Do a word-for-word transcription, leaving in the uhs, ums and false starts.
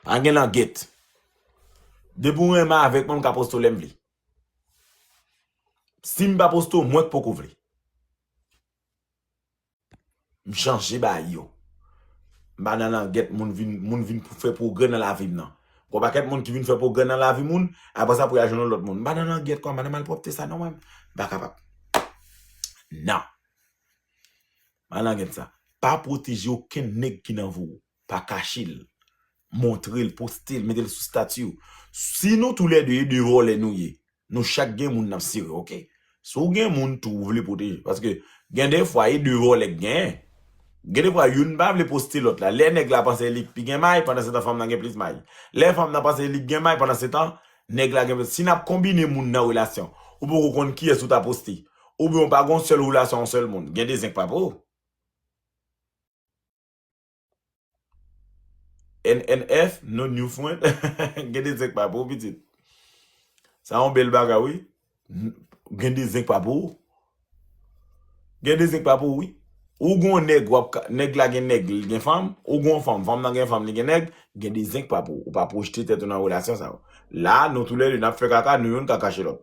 Pa gen langèt. Depi w renmen avèk mwen, m ka poste w lè m vle. Si m pa poste w, mwen k poko vle. M chanje bagay yo. M pa nan langèt moun vin, moun vin pou fè pwogrè nan lavi m nan. Gon pakèt moun ki vin fè pwogrè nan lavi moun, apre sa pou y al jwenn yon lòt moun. M pa nan langèt kwa, m pa nan malpwòpte sa non mwen. M pa kapab. Non. M pa nan langèt sa. Pa pwoteje okenn nèg ki nan vi w. Pa kache l. Montre l, poste l, mete l sou stati w. Si nou toulède e de vòlè nou ye, nou chak gen moun n ap sere, oke? Si w gen moun tou ou vle pwoteje. Paske gen de fwa e de vòlè k genyen. Gen de fwa youn pa vle poste lòt la. Lè nèg la panse li k pi gen may, pandan se tan fanm nan gen plis may. Lè fanm nan panse li k gen may, pandan se tan nèg la gen plis. Si n ap konbine moun nan relasyon, ou poko konn kiyès ou ta poste. Oubyen ou pa gen yon sèl relasyon yon sèl moun. Gen de zen k pa pou ou. N N F, no new friend. Gen de zen k pa pou ou, pitit. Sa yon bèl bagay, wi. N- Gen de zen k pa pou ou. Gen de zen k pa pou ou, wi. Ou gon nèg, w ap ka- nèg la gen nèg, li gen fanm. Ou gon fanm, fanm nan gen fanm, li gen nèg. Gen de zen k pa pou ou. Ou pa pwojte tèt ou nan relasyon sa yo. La, nou toulède, n ap fè kaka, nou youn ka kache lòt.